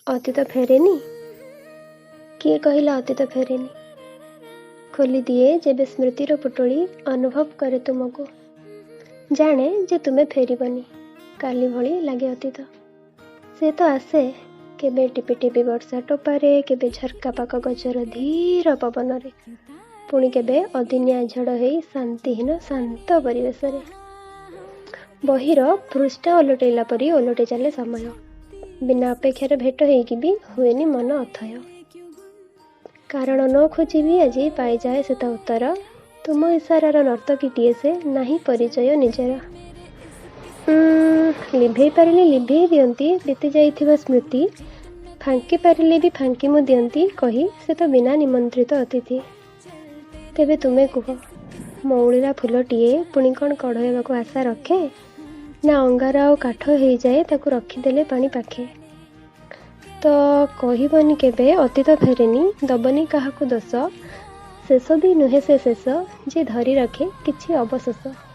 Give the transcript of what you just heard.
ଅତୀତ ଫେରେନି? କିଏ କହିଲା ଅତୀତ ଫେରେନି? ଖୋଲିଦିଏ ଯେବେ ସ୍ମୃତିର ପୁଟୁଳି, ଅନୁଭବ କରେ ତୁମକୁ, ଜାଣେ ଯେ ତୁମେ ଫେରିବନି। କାଲି ଭଳି ଲାଗେ ଅତୀତ। ସେ ତ ଆସେ କେବେ ଟିପି ଟିପି ବର୍ଷା ଟୋପାରେ, କେବେ ଝରକା ପାଖ ଗଛର ଧୀର ପବନରେ, ପୁଣି କେବେ ଅଦିନିଆ ଝଡ଼ ହେଇ ଶାନ୍ତିହୀନ ଶାନ୍ତ ପରିବେଶରେ। ବହିର ପୃଷ୍ଠା ଓଲଟେଇଲା ପରି ଓଲଟି ଚାଲେ ସମୟ। ବିନା ଅପେକ୍ଷାରେ ଭେଟ ହେଇକି ବି ହୁଏନି ମନ ଅଥୟ। କାରଣ ନ ଖୋଜିବି ଆଜି ପାଇଯାଏ ସେ ତା ଉତ୍ତର। ତୁମ ଇସାରାର ନର୍ତ୍ତକୀଟିଏ ସେ, ନାହିଁ ପରିଚୟ ନିଜର। ଲିଭେଇ ପାରିଲେ ଲିଭେଇ ଦିଅନ୍ତି ବିତି ଯାଇଥିବା ସ୍ମୃତି, ଫାଙ୍କି ପାରିଲେ ବି ଫାଙ୍କି ମୁଁ ଦିଅନ୍ତି କହି ସେ ତ ବିନା ନିମନ୍ତ୍ରିତ ଅତିଥି। ତେବେ ତୁମେ କୁହ, ମଉଳିଲା ଫୁଲଟିଏ ପୁଣି କ'ଣ କଢ଼ ହେବାକୁ ଆଶା ରଖେ, ନା ଅଙ୍ଗାର ଆଉ କାଠ ହେଇଯାଏ ତାକୁ ରଖିଦେଲେ ପାଣି ପାଖେ? ତ କହିବନି କେବେ ଅତୀତ ଫେରେନି, ଦବନି କାହାକୁ ଦୋଷ। ଶେଷ ବି ନୁହେଁ ସେ ଶେଷ, ଯେ ଧରି ରଖେ କିଛି ଅବଶୋଷ।